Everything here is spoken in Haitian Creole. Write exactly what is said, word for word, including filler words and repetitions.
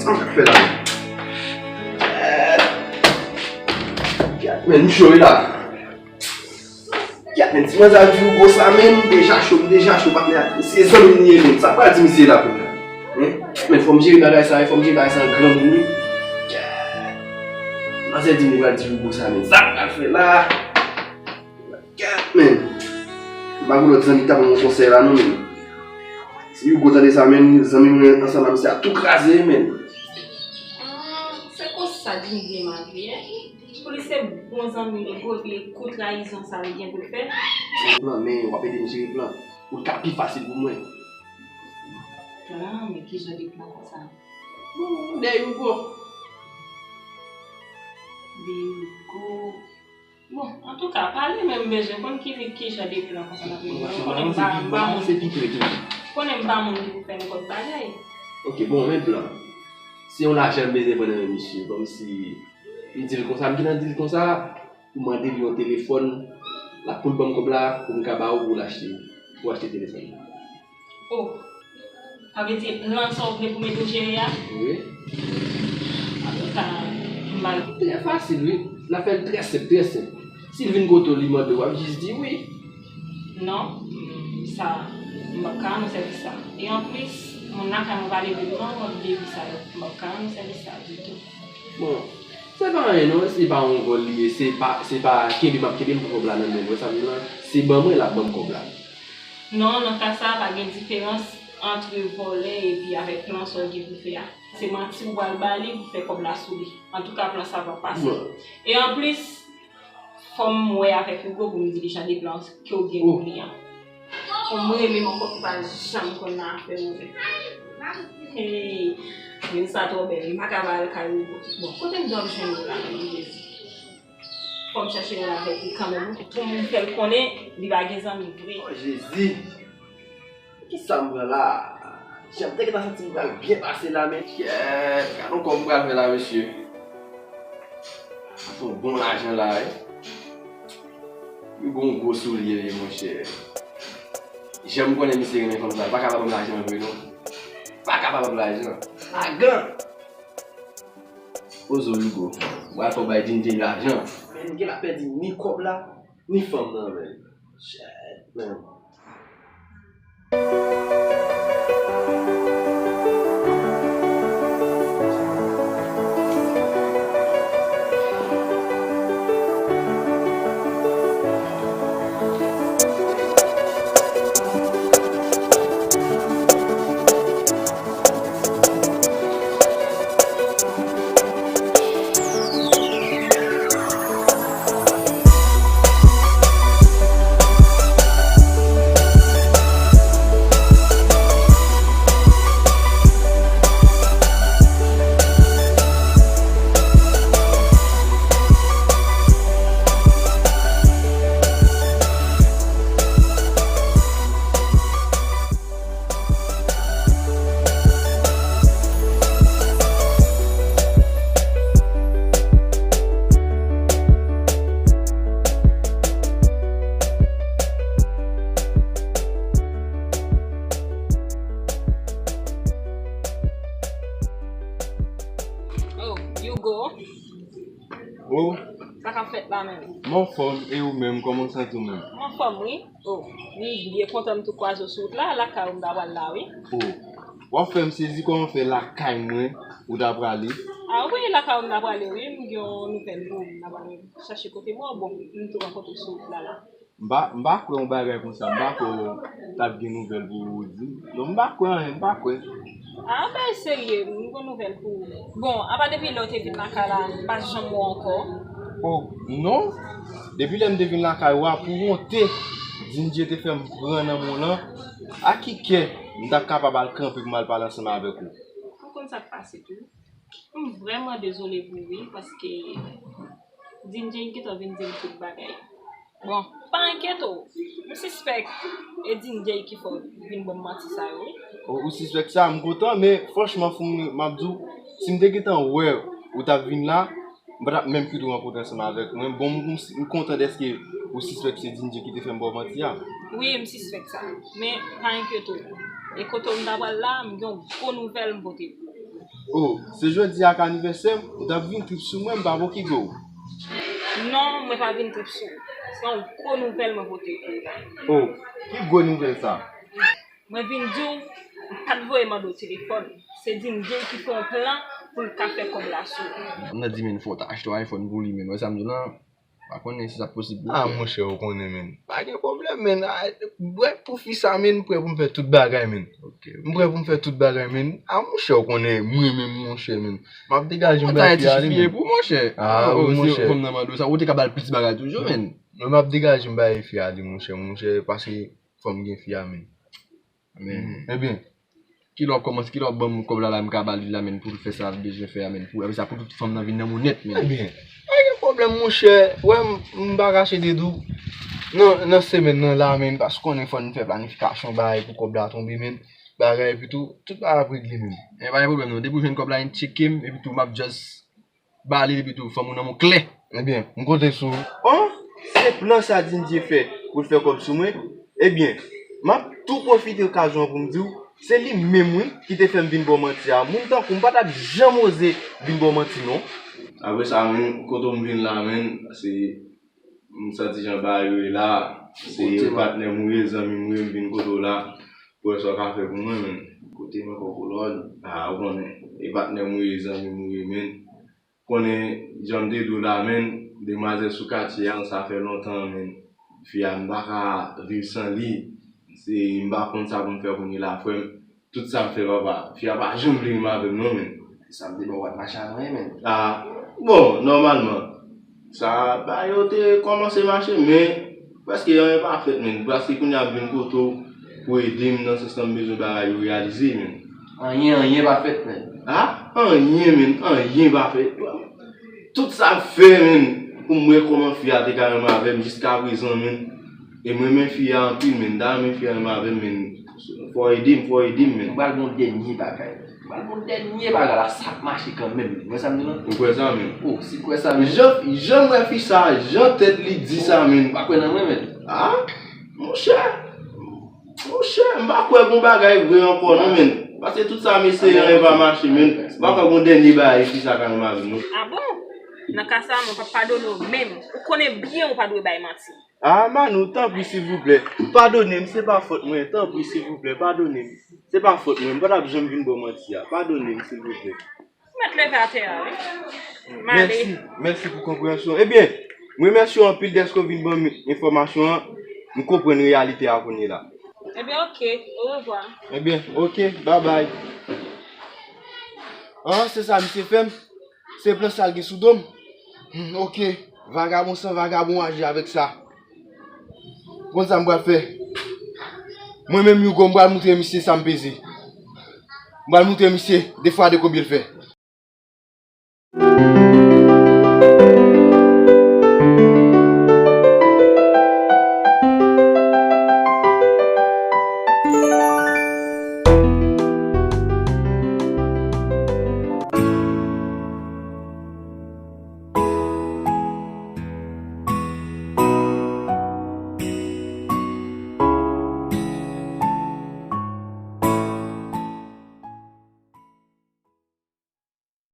Sa m fè la menm? Gad, men, m cho wi la. Gad, men, ti manzè Hugo sa, men, m deja cho, m deja cho, patnè. Se zanmi m li ye, men. Sa pral di misye la pou mwen? Hein? Men, fò m jere bagay sa, fò m jere bagay sa an granmoun, wi. Gad. Manzè di m li pral di Hugo sa, men. Sa m pral fè la? Gad, men. M pa gen lòt zanmi k ta ban mwen konsèy la, non, men. Si Hugo tande sa, men, zanmi mwen ansanm ak misye a tou kraze, men. Ah, se konsa Djim gen mal ye. Pou li se bon zanmi Hugo, li ekout trayizon sa li gen pou l fè. Plan, men w ap ede m jere plan. Ou ka pi fasil pou mwen. Plan, men ki jan de plan konsa? Bon, de Hugo. De Hugo. Bon, antouka, pale men m bezwen konn ki, ki jan de plan konsa n ap mennen. Ou konnen m pa, m pa moun, konnen m pa moun ki pou fè nenpòt bagay. Ok, bon, men plan. Se yon lajan m bezwen pran nan men misye, kòmsi m di l konsa, m gentan di l konsa, ou mande l yon telefòn, l ap konn ban m kòb la, pou m ka ba ou, pou l achte, pou achte telefòn. Oh, sa vle di plan sa w vle pou mete w jere a? Wi. Antouka, m ba l. Trè fasil, wi. N a fè l trè senp, trè senp. Si l vin kote w, li mande w, w ap jis di wi. Non, sa, m p ap ka rann ou sèvis sa. E anplis, moun lakay mwen pa leve m non, m ap devi sa yo. M p ap ka rann ou sèvis sa ditou. Bon, se pa anyen non, se pa yon vòl li ye, se pa, se pa kenbe m ap kenbe m pou kòb la nan men mwen, sa vle di, se ban mwen l ap ban m kòb la. Non, nan ka sa a, pa gen diferans ant vòlè epi avèk plan sa w gen pou fè a. Se manti ou pral ba li pou fè kòb la sou li. Antouka, plan sa p ap pase. Bon. E anplis, fò m wè avèk Hugo pou m di li jan de plan ke w gen pou li an. Fò m rele m ankò pou pa janm konn nan afè ouvè. Hey, moun sa twò bèl, m pa ka pa al kay Hugo. Bon, kote m dwe ap jwenn li la menm, Jezi? Fò m chèche wè avèk li kanmenm, wi, pou m fè l konnen li pa gen zanmi vre. Oh, Jezi! Kisa m pran la? Jan m te gentan santi m pral byen pase la, men. Kyèt, gad on kòb m pral fè la, mesye. Se yon bon lajan la, wi. Li gon gwo soulye li ye, monchè. Jan m konnen misye renmen fanm sa, li pa ka pa ban m lajan vre, non. Pa ka pa ban m lajan. Lagan! Ozo Hugo, m pral fè w bay Djindjey lajan. Men m genlè pèdi ni kòb la, ni fanm nan, men. Shit, man. Oh, Hugo. Oh. Sa k ap fèt la menm? M anfòm, e ou menm, kòman w santi w menm? M anfòm, wi. Oh, m byen kontan m tou kwaze w sou wout la, lakay ou m ta pral la, wi. Oh, w ap fè m sezi kòman fè lakay mwen ou ta prale? Ah wi, lakay ou m ta prale, wi, m gen yon nouvèl pou ou, m ta pral chache kote mwen, bon, m tou rankontre w sou wout la, la. M pa, m pa kwè yon bagay konsa, m pa kwè w t ap gen nouvèl pou ou di m. Non, m pa kwè anyen, m pa kwè. Ah, bagay serye, m gen nouvèl pou ou. Bon, apa depi lè w te vin lakay la, m pa janm wè w ankò? Oh, non. Depi lè m te vin lakay ou a, pou wonte, Djindjey te fè m pran nan men w lan, a ki kè m t ap kapab al kanpe pou m al pale ansanm avèk ou? Ou konn sa k pase tou. M vrèman dezole pou ou, wi, paske Djindjey gentan vin di m tout bagay. Bon, pa enkyete w. M sispèk e Djindjey ki fè w vin ban m manti sa yo, wi. Ou, ou sispèk sa, m kontan, men franchman, Foumni, m ap di w, si m te gentan wè ou t ap vin la, m pa t ap menm kite w rankontre ansanm avèk mwen. Bon, m, m, m kontan dèske ou sispèk se Djindjey ki te fè m ba w manti a. Wi, m sispèk sa. Men, pa enkyete w. E kote w m ta pral la, m gen yon gwo nouvèl m pote pou ou. Oh, se jodi a k anivèsè m, ou t ap vin trip sou mwen, m pa pokipe w. Non, mwen pa vin trip sou ou. Se yon gwo nouvèl mwen pote pou ou la. Oh, ki gwo nouvèl sa? Mwen vin di w, m pa t voye mande w telefòn. Se di m gen ki fè yon plan pou l ka fè kòb la sou ou. M nan di men fò w ta achte yon iPhone pou li men. Wè sa m di w lan? Pa konnen si sa posib pou fè. Ah, monchè, ou konnen, men. Pa gen pwoblèm, men. Ah, brèf, pou fi sa, men, m prè pou m fè tout bagay, men. Ok. M prè pou m fè tout bagay, men. Ah, monchè, ou konnen, mwen menm, monchè, men. M ap degaje m bay fi a li, men. Pou monchè. Ah, oh, wi, si monchè. Fanm nan mande w sa, ou te ka ba l plis bagay toujou, men. Mwen, m ap degaje m bay fi a li, monchè, monchè, paske fò m gen fi a, men. Men, ebyen, kilè w ap kòmanse, kilè w ap ban m kòb la, la, m ka ba li la, men, pou l fè sa l bezwen fè a, men, pou, apre sa, pou tout fanm nan vin nan mwen nèt, men. Ebyen, pa gen pwoblèm, monchè. Wè, m, m pa kache de di w. Nan, nan semèn nan la, men, paske konnen fò n fè planifikasyon, bagay pou kòb la tonbe, men. Bagay, epi tou, tout bagay ap regle, men. E pa gen pwoblèm, non. Depi w jwenn kòb la, n tcheke m, epi tou, m ap just ba li epi tou, fanm ou nan men w klè. Ebyen, m konte sou ou. Oh, se plan sa Dindye fè pou l fè kòb sou mwen. Ebyen, m ap tou pwofite okazyon an pou m di w, se li menm, wi, ki te fè m vin ba w manti a. Moun tankou m pa t ap janm oze vin ba w manti, non. Apre sa, men, kote w m vin la, men, se M santi jan bagay yo ye la, se patnè m ou ye, zanmi m ou ye, m vin kote w la, pou wè sa w ka fè pou mwen, men. Kote m ankò, kolòn? Ah, ou konnen, e patnè m ou ye, zanmi m ou ye, men. Konnen, jan m te di w la, men, demwazèl sou katye a, sa fè lontan, men. Fi a, m pa ka viv san li. Se, m pa konn sa pou m fè kounye la, frè m. Tout sa m fè, papa. Fi a pa janm vle menm avè m, non, men. Sa m te ba w, w pa t mache avè l, men. Ah, bon, nòmalman. Sa, bagay yo te kòmanse mache, men prèske anyen pa fèt, men. Prèske kounye a m vin kote w pou ede m nan sans lan m bezwen bagay yo reyalize, men. Anyen, anyen pa fèt, men. Ah, anyen, men, anyen pa fèt. Tout sa m fè, men, pou m wè kòman fi a te ka renmen avè m jiskaprezan, men. E m renmen fi a anpil, men. M ta renmen fi a renmen avè m, men. Fò w ede m, fò w ede m, men. M pral ba w yon dènye bagay. M pral ba w yon dènye bagay la, sa ap mache kanmenm, men. Ou wè sa m di w lan? Ou kwè sa, men? Oh, si w kwè sa, men. Jan, jan m wè fi sa, jan tèt li di sa, men. Ou pa kwè nan mwen, men? Ah, monchè. Monchè, m pa kwè gon bagay vre ankò non, men. Paske tout sa m eseye an, e pa mache, men. M pa kwè gon dènye bagay fi sa ka nan lavi m non. Ah bon? Nan ka sa, mwen p ap padone w menm. Ou konnen byen ou pa dwe bay manti. Ah, Manou, tanpri, silvouplè. Padone m, se pa fòt mwen. Tanpri, silvouplè, padone m. Se pa fòt mwen. M pa t ap janm vin ba w manti a. Padone m, silvouplè. Ou mèt leve atè a, wi. M ale. Mèsi, mèsi pou konpreyansyon. Ebyen, m remèsye w anpil dèske w vin ban m enfòmasyon an. M konprann reyalite a kounye la. Ebyen, oke. Orevwa. Ebyen, oke. Babay. Ah, se sa misye fè m? Se plan sa l gen sou do m? Hmm, oke. Vagabon san vagabon aji avèk sa. Konn sa m pral fè? Mwen menm, Yougo, m pral moutre misye sa m peze. M pral moutre misye de fwa de konbyen l fè.